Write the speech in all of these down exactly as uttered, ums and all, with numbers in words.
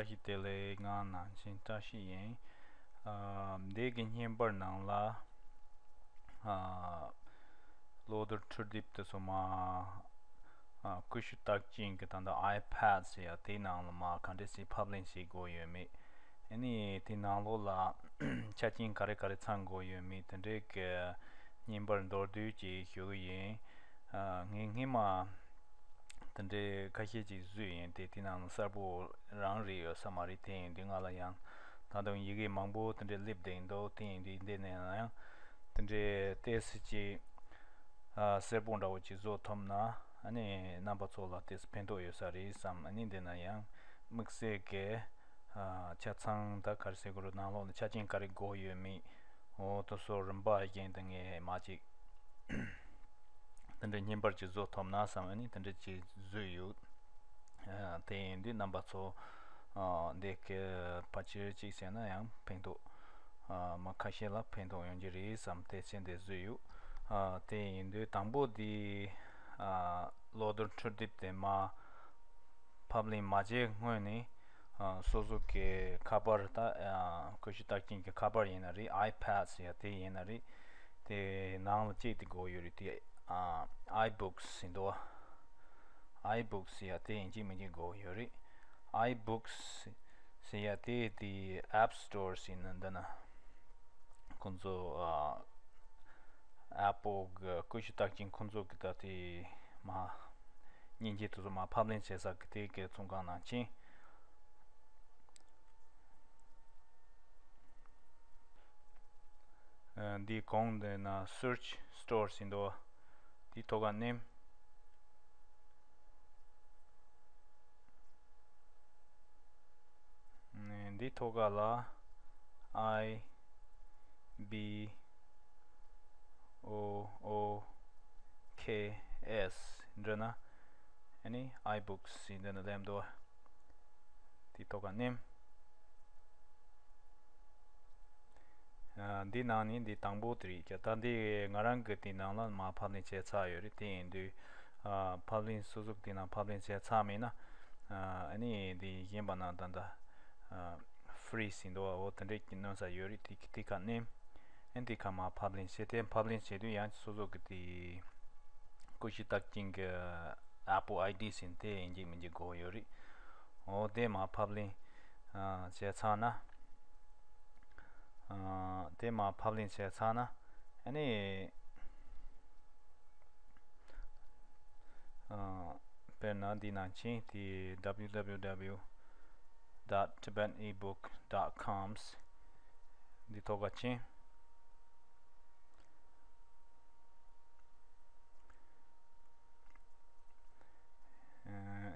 བཀྲ་ཤིས་བདེ་ལེགས། ང་ནང་ཆེན་བཀྲ་ཤིས་ཡིན། ཨ། འདི་གི་བརྙན་པར་ནང་ལ། ཨ། གློག་རྡུལ་འཕྲུལ་དེབ་དེ་ཚོ་མ། ཨ། ཀུ་ཤུ་རྟགས་ཅན་གྱི་ད་ལྟ་ཨའི་པེཌ་ཟེར་ཡ་དེའི་ནང་ལ་མ་ག་འདྲ་སེ་ཕབ་ལེན་བྱེད་དགོས་ཡོད་མེད། ཨ་ནི་དེའི་ནང་ལོགས་ལ་ཆ་རྐྱེན་ག་རེ་ག་རེ་ཚང་དགོས་ཡོད་མེད་དེ་འདྲའི་གི་བརྙན་པར་མདོར་བསྡུས་ཅིག་ཞུ་གི་ཡིན། ཨ། ངས་སྔོན་མ། དེ་འདྲའི་ཁ་ཤས་ཅིག་བཟོས་ཡིན། དེ་དེ་ནང་གསལ་པོ་རང་རེད་ཡོད་ས་མ་རེད། དེ་ཡིན་དུས་ང་ལ་ཡང་ད་དུང་ཡི་གེ་མང་པོ་དེ་འདྲའི་སླེབས་བསྡད་འདུག་དེ་ཡིན་དུས་འདི་ནས་ཡང་དེ་འདྲའི་ཏོག་ཙམ་ཅིག་ཨ། གསལ་པོ་འདྲ་བོ་ཅིག་བཟོ་ཐུབ་ན། ཨ་ནི་རྣམ་པ་ཚོ་ལ་ཏོག་ཙམ་ཕན་ཐོགས་ཡོད་ས་རེད་བསམ། ཨ་ནི་འདི་ན་ཡང་དམིགས་བསལ་གྱི། ཨ། ཆ་ཚང་ད་ག་རེ་ཟེར་དགོས་རེད། ནང་ལོགས་ནས་ཆ་རྐྱེན་ག་རེ་དགོས་ཡོད་མེད། འོ་དེ་ཚོ་རིམ་པ་བཞིན་དུ་ངས་མ་ཅིག་དེ་འདྲའི་བརྙན་པར་ཅིག་བཟོ་ཐུབ་ན་བསམ། ཨ་ནི་དེ་འདྲ་ཅིག་བཟོས་ཡོད། ཨ། དེ་ཡིན་དུས་རྣམ་པ་ཚོ། ཨ། འདི་གི་ཕལ་ཆེར་གཅིག་བྱས་ན་ཡང་ཕན་ཐོགས། ཨ། མི་ཁ་ཤས་ལ་ཕན་ཐོགས་ཡོང་གི་རེད་བསམ། དེ་ཚེ་འདི་བཟོས་ཡོད། ཨ། དེ་ཡིན་དུས་དང་པོ་འདི། ཨ། གློག་རྡུལ་འཕྲུལ་དེབ་དེ་མ་ཕབ་ལེན་མ་བྱས་སྔོན་ནས། ཨ། སོ་སོ་གི་ཁ་པར་ད། ཨ། ཀུ་ཤུ་རྟགས་ཅན་གྱི་ཁ་པར་ཡིན་ན་རེད། ཨའི་པེཌ་ཟེར་ཡ་དེ་ཡིན་ན་རེད། དེ་ནང་ལ་ཅིག་དེ་དགོས་ཡོད་རེད། དེ། ཨ། ཨའི་བུག་སི་ཟེར་འདུག་ཨའི་བུག་སི་ཟེར་ཡ་དེ་ཡིན་གཅིག་མིན་གཅིག་དགོས་ཡོད་རེད། ཨའི་བུག་སི་ཟེར་ཡ་དེ་དེ་ཨེབ་སི་ཊོར་ཟེར་ན་འདི་ན་ཁོང་ཚོ། ཨ། ཨེ་པལ་གི་ཀུ་ཤུ་རྟགས་ཅན་ཁོང་ཚོ་གི་ད་དེ་མ་མཉེན་ཆས་དེ་ཚོ་མ་ཕབ་ལེན་བྱེད་ས་གི་དེ་གི་ཚོང་ཁང་ནང་ཕྱིན། ཨ། འདིའི་གོང་དེ་ན་སུར་ཆི་སི་ཊོར་ཟེར་འདུག་དེའི་ཐོག་ཁ་མནན། ཨ། འདིའི་ཐོག་ཁ་ལ་ཨའི་བི་ཨོ་ཨོ་ཁེ་ཨེས་འདྲ་ན། ཨ་ནི་ཨའི་བུག་སི་ཟེར་འདི་ན་སླེབས་འདུག་དེའི་ཐོག་ཁ་མནན། ཨ། འདི་ནང་ནས་འདི་དང་པོ་དེ་རེད་ཀྱ། ད་འདི་ང་རང་གི་དེ་ནང་ལ་མ་ཕབ་ལེན་བྱས་ཚར་ཡོད་རེད། དེ་ཡིན་དུས། ཨ། ཕབ་ལེན་སོ་སོ་གི་དེ་ནང་ཕབ་ལེན་བྱས་ཚར་མེད་ན། ཨ། ཨ་ནི་འདི་གཞན་པ་ནང་ད་ད། ཨ། ཕི་རི་ཟེར་འདུག་འོ་དེ་འདྲས་ཀྱི་གནོན་ས་ཡོད་རེད། དེ་དེ་ཁ་མནན། ཨ། འདི་ཁ་མ་ཕབ་ལེན་བྱས་ཏེ། ཕབ་ལེན་བྱེད་དུས་ཡང་སོ་སོ་གི་དེ་ཀུ་ཤུ་རྟགས་ཅན་གྱི་ཨེ་པལ་ཨའི་ཌི་ཟེར་དེ་ཡིན་གཅིག་མིན་གཅིག་དགོས་ཡོད་རེད། འོ་དེ་མ་ཕབ་ལེན། ཨ། བྱས་ཚར་ན། ཨ། དེ་མ་ཕབ་ལེན་བྱས་ཚར་ན། ཨ་ནི། ཨ། དཔེར་ན་འདི་ནང་ཕྱིན་དེ་W W W dot Tibetan ebook dot com འདི་ཐོག་ཁ་ཕྱིན།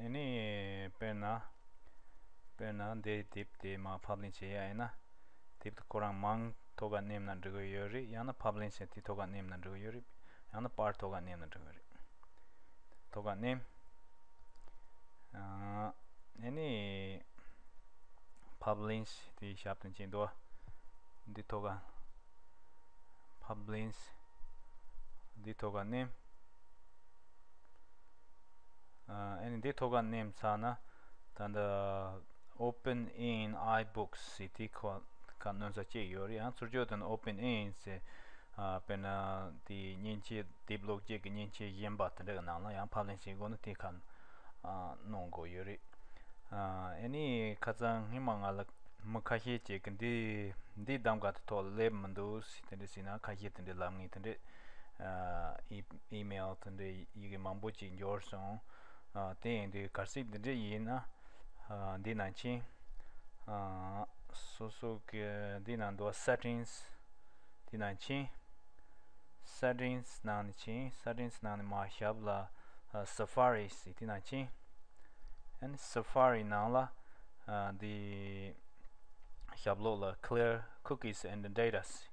ཨ་ནི་དཔེར་ན། དཔེར་ན་འདི་དེབ་དེ་མ་ཕབ་ལེན་བྱེད་ཡ་ཡིན་ན། དེབ་དེ་ཁོ་རང་མང་ཐོག་ཁ་མནན་ན་འགྲིག་གི་ཡོད་རེད། ཡང་ན་ཕབ་ལེན་བྱེད་དེ་ཐོག་ཁ་མནན་ན་འགྲིག་གི་ཡོད་རེད། ཡང་ན་པར་ཐོག་ཁ་མནན་ན་འགྲིག་གི་ཡོད་རེད། ཐོག་ཁ་མནན། ཨ་ནི། ཕབ་ལེན་དེའི་ཞབས་དང་བཅས་འདུག་འདི་ཐོག་ཁ། ཕབ་ལེན། འདི་ཐོག་ཁ་མནན། ཨ་ནི་འདི་ཐོག་ཁ་མནན་ཚར་ན། ད་ལྟ་Open in iBooks ཟེར་དེ་ཁོ་ཁ་གནོན་ས་གཅིག་ཡོད་རེད། ཡང་ཚུར་ཕྱོགས་དེ་ནས་Open in ཟེར། ཨ། དཔེར་ན་དེའི་མཉེན་ཆས་དེབ་ཀློག་བྱེད་ཀྱི་མཉེན་ཆས་གཞན་པ་དེ་འདྲ་གི་ནང་ལ་ཡང་ཕབ་ལེན་བྱེད་དགོས་ན་དེ་ཁ། ཨ། གནོན་དགོས་ཡོད་རེད། ཨ། ཨ་ནི་ཁ་སང་སྔོན་མ་ང་ལ་མི་ཁ་ཤས་ཅིག་གིས་འདི་འདི་གདམ་ག་དེ་ཐོག་སླེབས་མི་འདུག་ཟེར་དེ་འདྲ་ཟེར་ན། ཁ་ཤས་དེ་འདྲའི་ལབ་ངེས་དེ་འདྲའི། ཨ། ཨི་ཨི་མེལ་དེ་འདྲའི་ཡི་གེ་མང་པོ་ཅིག་འབྱོར་སོང་། ཨ། དེ་ཡིན་དུས་གལ་སྲིད་འདི་འདྲ་ཡིན་ན། ཨ། འདི་ནང་ཕྱིན། ཨ། སོ་སོ་གི་འདི་ནང་འདུག Settings འདི་ནང་ཕྱིན། Settings ནང་ནས་ཕྱིན། Settings ནང་ནས་མར་ཞབས་ལ། ཨ། Safari ཟེར་དེ་ནང་ཕྱིན། ཨ་ནི་Safari ནང་ལ། ཨ། འདི་ཞབས་ལོགས་ལ་Clear cookies and data ཟེར་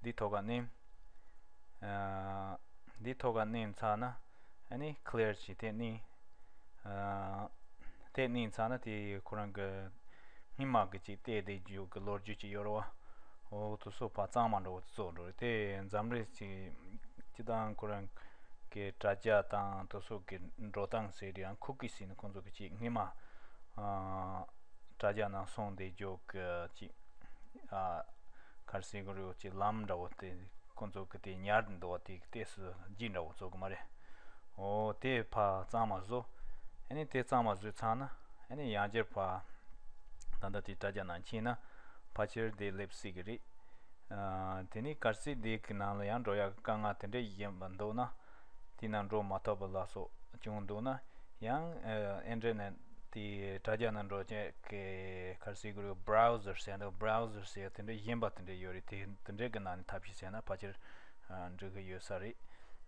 འདི་ཐོག་ཁ་མནན། ཨ། འདི་ཐོག་ཁ་མནན་ཚར་ན། ཨ་ནི་Clear ཟེར་དེ་མནན། ཨ། དེ་མནན་ཚར་ན་དེ་ཁོ་རང་གི་སྔོན་མ་གི་ཅིག་བལྟས་བསྡད་རྒྱུ་གི་ལོ་རྒྱུས་ཅིག་ཡོད་རེད་བ། འོ་དེ་ཚོ་ཕར་གཙང་མ་འདྲ་བོ་དེ་ཚོ་འགྲོ་རེད། དེ་འཛམ་རེས་ཅིག་སྤྱིར་བཏང་ཁོ་རང་གི་དྲ་རྒྱ་དང་དེ་ཚོ་གི་འགྲོ་སྟངས་ཟེར་ཡང་cookies ཟེར་ནས་ཁོང་ཚོ་གི་ཅིག་སྔོན་མ། ཨ། དྲ་རྒྱ་ནང་སོང་དེ་འཇོག་གི་ཅིག་ཨ་གར་སི་གི་རུ་ཅིག་ལམ་འདྲ་བོ་དེ་ཁོང་ཚོ་གི་དེ་ཉར་འདུག་བ། དེ་ལྟས་སུ་རྒྱུ་འདྲ་བོ་བཙོག་གི་མ་རེད། འོ་དེ་ཕར་གཙང་མ་བཟོ། ཨ་ནི་དེ་གཙང་མ་བཟོས་ཚར་ན་ཨ་ནི་ཡང་བསྐྱར་ཕར་ད་ལྟ་དེ་དྲ་རྒྱ་ནང་ཕྱིན་ན་ཕལ་ཆེར་དེ་སླེབས་སྲིད་གི་རེད། ཨ་དེ་ནི་གལ་སྲིད་དེ་གི་ནང་ལ་ཡང་འགྲོ་ཡག་གི་དཀའ་ངལ་དེ་འདྲ་ཡིན་པ་འདུག་ན། དེ་ནང་འགྲོ་མ་ཐུབ་པ་ལ་སོགས་བྱུང་འདུག་ན། ཡང་ཨ་ཨིན་ཊར་ནེཊ་དེ་དྲ་རྒྱ་ནང་འགྲོ་བྱེད་ཀྱི་གལ་སྲིད་གི་རུ་བྷ་རའུ་ཟར་ཟེར་འདུག་བྷ་རའུ་ཟར་ཟེར་དེ་འདྲ་ཡིན་པ་དེ་འདྲ་ཡོད་རེད། དེ་དེ་འདྲ་གི་ནང་ནས་ཐབས་ཤེས་བྱས་ན་ཕལ་ཆེར་ཨ་འགྲིག་གི་ཡོད་ས་རེད།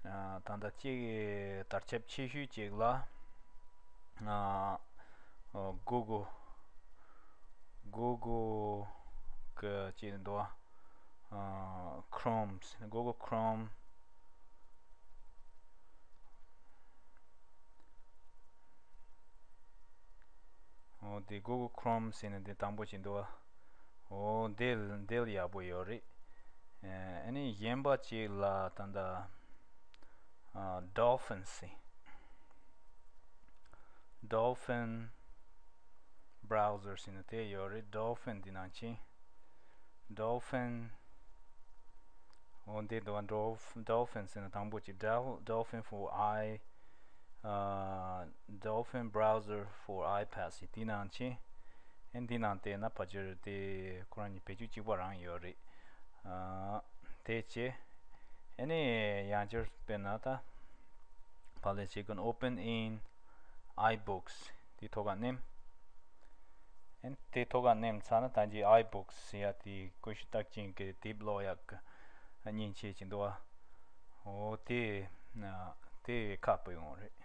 ཨ་ད་ལྟ་གཅིག་དར་ཁྱབ་ཆེ་ཤོས་གཅིག་ལ་ཨ་Google Google གི་ཅིག་འདུག་ཨ་Chrome Google Chrome འོ་དེ་Google Chrome ཟེར་ནས་དེ་དང་པོ་ཅིག་འདུག་ཨ། འོ་དེ་དེ་ཡག་པོ་ཡོད་རེད། ཨ་ནི་གཞན་པ་ཅིག་ལ་ད་ལྟ་ཨ་Dolphin ཟེར། Dolphin Browser ཟེར་ནས་དེ་ཡོད་རེད། Dolphin འདི་ནང་ཕྱིན། Dolphin འོ་འདི་འདུག་བ། Dolph- Dolphin ཟེར་ན་དང་པོ་ཅིག Dol- Dolphin for i- ཨ་Dolphin Browser for iPad ཟེར་དེ་ནང་ཕྱིན། ཨེ་འདི་ནང་བལྟས་ན་ཕལ་ཆེར་དེ་ཁོ་རང་གཉིས་བེད་སྤྱོད་གཅིག་པ་རང་ཡོད་རེད། ཨ་དེ་བྱས། ཨེ་ནི་ཡང་བསྐྱར་དཔེར་ན་ད་ཕར་ལ་བྱེད་ཀུན་Open in iBooks དེ་ཐོག་ཁར་མནན། ཨེ་དེ་ཐོག་ཁར་མནན་ཚར་ན་ད་གིན་iBooks ཟེར་ཡ་དེ་ཀུ་ཤུ་རྟགས་ཅན་གྱི་དེབ་ཀློག་ཡག་གི་མཉེན་ཆས་ཅིག་འདུག་བ། འོ་དེ་དེ་ཁ་ཕྱེ་ཡོང་རེད།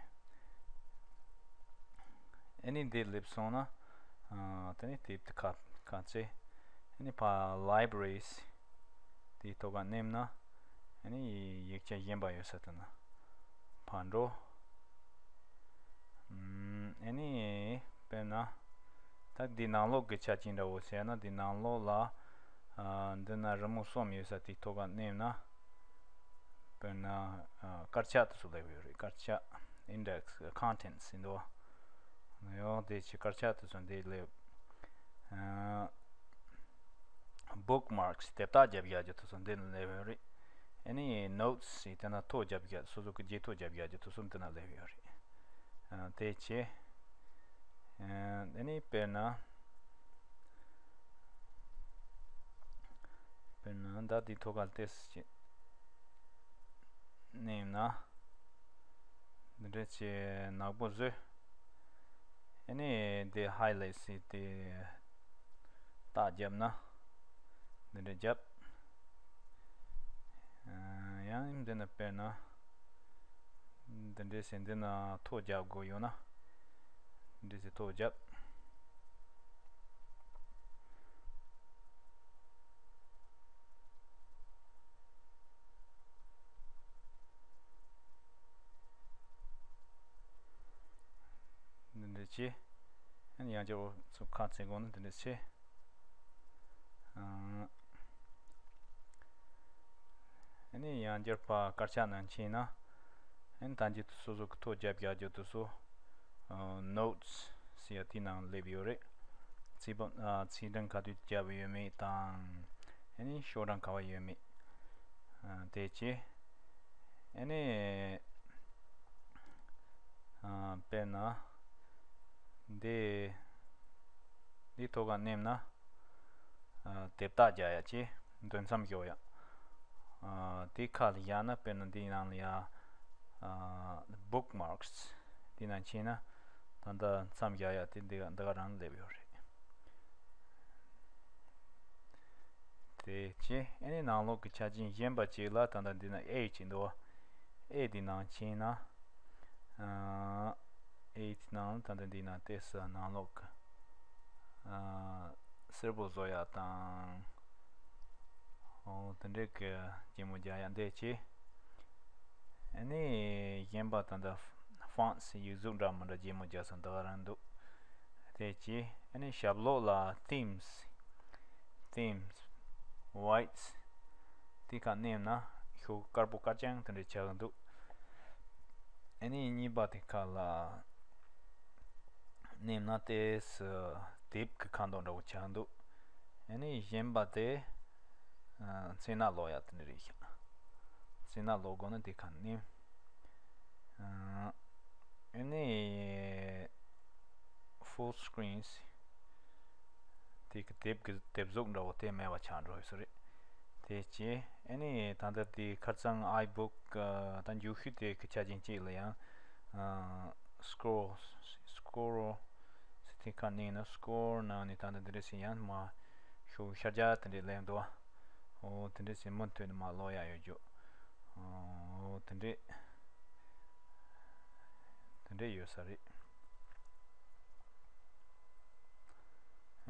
ཨེ་ནི་འདི་སླེབས་སོང་ན་ཨ་དེ་ནི་དེབ་དེ་ཁ་ཁ་ཕྱེ། ཨེ་ནི་ཕར་Libraries དེ་ཐོག་ཁར་མནན་ན་ཨེ་ནི་ཡིག་ཆ་གཞན་པ་ཡོད་ས་དེ་ན་ཕར་འགྲོ། ཨམ་ཨེ་ནི་དཔེར་ན་ད་འདི་ནང་ལོགས་ཀྱི་ཆ་རྐྱེན་འདྲ་བོ་བྱས་ན་འདི་ནང་ལོགས་ལ་ཨ་འདི་ན་རི་མོ་གསུམ་ཡོད་ས་དེ་ཐོག་ཁར་མནན་ན། དཔེར་ན་ཨ་དཀར་ཆག་དེ་ཚོ་སླེབས་ཡོད་རེད། དཀར་ཆག Index Contents ཡིན་འདུག་བ། ཡང་དེ་ཆེ་དཀར་ཆག་དེ་ཚོ་འདི་སླེབས། ཨ་Bookmarks དེབ་རྟགས་རྒྱབ་ཡག་རྒྱུ་དེ་ཚོ་འདི་ན་སླེབས་ཡོད་རེད། ཨ་ནི་Notes ཡིན་དེ་ན་ཐོ་རྒྱབ་ཡག་སོ་སོ་གི་བརྗེད་ཐོ་རྒྱབ་ཡག་རྒྱུ་དེ་ཚོ་འདི་ན་སླེབས་ཡོད་རེད། ཨ་དེ་ཆེ། ཨ་ཨ་ནི་དཔེར་ན་དཔེར་ན་ད་འདི་ཐོག་ཁར་ལྟས་ཅིག་མནན་ན་འདི་འདྲ་ཅིག་ནག་པོ་བཟོས། ཨ་ནི་འདི་Highlight ཟེར་དེ་རྟགས་རྒྱབ་ན་འདི་འདྲ་རྒྱབ། ཨ་ཡང་འདི་ན་དཔེར་ན་འདི་འདྲ་ཟེར་འདི་ན་ཐོ་རྒྱབ་དགོས་ཡོད་ན་འདི་ཟེར་ཐོ་རྒྱབ། འདི་འདྲ་བྱས། ཡང་བསྐྱར་འོ་ཚུར་ཁ་ཕྱེ་དགོས་ན་འདི་འདྲ་བྱས། ཨ་ནི་ཡང་བསྐྱར་ཕར་དཀར་ཆག་ནང་ཕྱིན་ན། ཨ་ནི་ད་གིན་སོ་སོ་གི་ཐོ་རྒྱབ་ཡག་རྒྱུ་དེ་ཚོ་ཨ་Notes ཟེར་ཡ་དེའི་ནང་སླེབས་ཡོད་རེད། ཚིག་པ་ཨ་ཚིག་གྲངས་ག་དུས་བརྒྱབ་ཡོད་མེད་དང་། ཨ་ནི་ཤོག་གྲངས་ག་པར་ཡོད་མེད་ཨ་དེ་བྱས། ཨ་ནི་ཨ་དཔེར་ན་འདི་འདི་ཐོག་ཁར་མནན་ན། ཨ་དེབ་རྟགས་རྒྱག་ཡག་ཅིག་འདོན་མཚམས་འཇོག་ཡག་ཨ་དེ་ཁ་ལ་བཞག་ན་དཔེར་ན་འདིའི་ནང་ལ་ཡ་ཨ་Bookmarks འདི་ནང་ཕྱིན་ན་ད་ལྟ་མཚམས་རྒྱག་ཡག་དེ་འདི་ག་འདི་ག་རང་སླེབས་ཡོད་རེད། དེ་བྱས་ཨ་ནི་ནང་ལོགས་ཀྱི་ཆ་རྐྱེན་གཞན་པ་ཅིག་ལ་ད་ལྟ་འདི་ན་ཨེ་ཅིག་འདུག་བ། ཨེ་འདི་ནང་ཕྱིན་ན། ཨ་ཨེ་འདི་ནང་ད་ལྟ་འདི་ན་ཏོག་ཙམ་ནང་ལོགས་ཀྱི་ཨ་སེར་པོ་བཟོ་ཡག་དང་། འོ་དེ་འདྲའི་གི་རྒྱན་མོ་རྒྱག་ཡག་འདི་བྱས། ཨ་ནི་གཞན་པ་ད་ལྟ་Fonts ཡིག་གཟུགས་འདྲ་མི་འདྲ་རྒྱན་མོ་རྒྱག་ས་འདི་ག་རང་འདུག་དེ་བྱས་ཨ་ནི་ཞབས་ལོགས་ལ་Themes Themes Whites དེ་ཁ་མནན་ན་ཤོག་དཀར་པོ་དཀར་རྐྱང་དེ་འདྲ་ཆགས་འདུག་ཨ་ནི་གཉིས་པ་དེ་ཁ་ལ་མནན་ན་ཏོག་ཙམ་ དེབ་ཀྱི་ཁ་མདོག་འདྲ་བོ་ཆགས་འདུག་ཨ་ནི་གཞན་པ་དེ་ཨ་རྩེ་ནག་ལོག་ཡ་དེ་འདྲ་རེད་ཤག་རྩེ་ནག་ལོག་དགོས་ན་དེ་ཁ་ནས། ཨ་ནི་full screens དེ་གི་དེབ་ཀྱི་དེབ་གཟུགས་འདྲ་བོ་དེ་མེད་པ་ཆགས་འགྲོ་ཡོད་ས་རེད། དེ་བྱས་ཨ་ནི་ད་ལྟ་དེ་ཁ་སང་iBook ད་འཇུག་ཤུལ་དེ་གི་ཆ་རྐྱེན་གཅིག་ལ་ཡང་scroll scroll ཟེར་དེ་ཁ་ནས་ན་scroll ནང་ནས་ད་ལྟ་འདི་འདྲ་ཞིག་ཡང་མ་ཤོག་ཤར་རྒྱག་དེ་འདྲས་སླེབས་འདུག་ཨོ་དེ་འདྲས་ཞིག་མུ་མཐུད་ནས་མ་ལོག་ཡ་ཡོད་རྒྱུ། ཨོ་དེ་འདྲས་དེ་འདྲས་ཡོད་ས་རེད།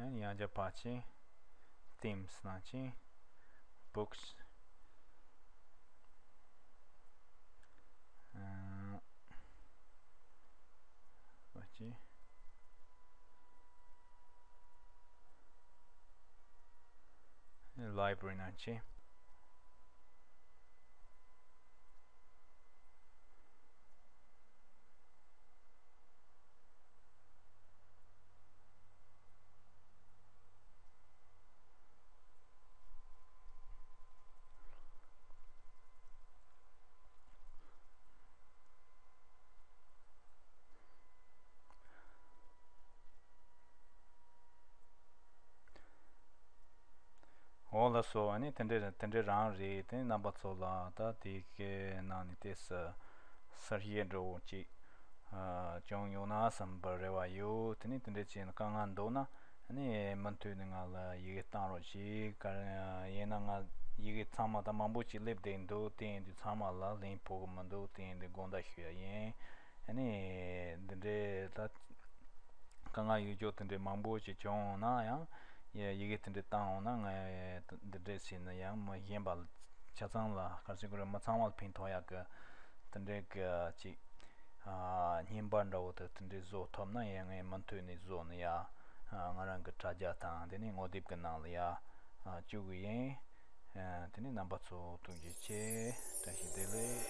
ཡང་རྒྱ་ཕར་ཕྱིན། Themes ནང་ཕྱིན། Books ཨ་ཕར་ཕྱིན། Library ནང་ཕྱིན། འོ་ལགས་སོ། ཨ་ནི་དེ་འདྲ་དེ་འདྲ་རང་རེད། དེ་ནི་རྣམ་པ་ཚོ་ལ་ད་དེ་གའི་ནང་ནས་ཏོག་ཙམ་གསལ་བཤད་འདྲ་བོ་ཅིག་ཨ་བྱུང་ཡོང་ན་བསམ་པར་རེ་བ་ཡོད། དེ་ནི་དེ་འདྲ་བྱས་ན་དཀའ་ངལ་འདུག་ན་ཨ་ནི་མུ་མཐུད་ནས་ང་ལ་ཡི་གེ་བཏང་རོགས་ཞེས། ག་ཡིན་ན་ང་ཡི་གེ་ཚང་མ་ད་མང་པོ་ཅིག་སླེབས་བསྡད་འདུག་དེ་ཡིན་དུས་ཚང་མ་ལ་ལན་ཕོག་གི་མི་འདུག་དེ་ཡིན་དུས་དགོངས་དག་ཞུ་ཡ་ཡིན། ཨ་ནི་འདི་འདྲའི་ད་དཀའ་ངལ་ཡོད་ཅོག་དེ་འདྲའི་མང་པོ་ཞིག་བྱུང་འོང་ན་ཡང་ཡི་ཡི་གེ་དེ་འདྲའི་བཏང་འོང་ན་ང་འདི་འདྲའི་བྱས་ན་ཡང་མི་གཞན་པ་ཆ་ཚང་ལ་ག་རེ་ཟེར་དགོས་རེད། མི་ཚང་མ་ལ་ཕན་ཐོགས་ཡག་གི་དེ་འདྲའི་གི་ཅིག་ཨ་བརྙན་པར་འདྲ་བོ་དེ་དེ་འདྲའི་བཟོ་ཐུབ་ན་ཡང་ངས་མུ་མཐུད་ནས་བཟོ་ནས་ཡ་ཨ་ང་རང་གི་དྲ་རྒྱ་དང་དེ་ནས་ངོ་དེབ་གི་ནང་ལ་ཡ་ཨ་བཅུག་གི་ཡིན། ཨ་དེ་ནས་རྣམ་པ་ཚོ་ཐུགས་རྗེ་ཆེ། བཀྲ་ཤིས་བདེ་ལེགས།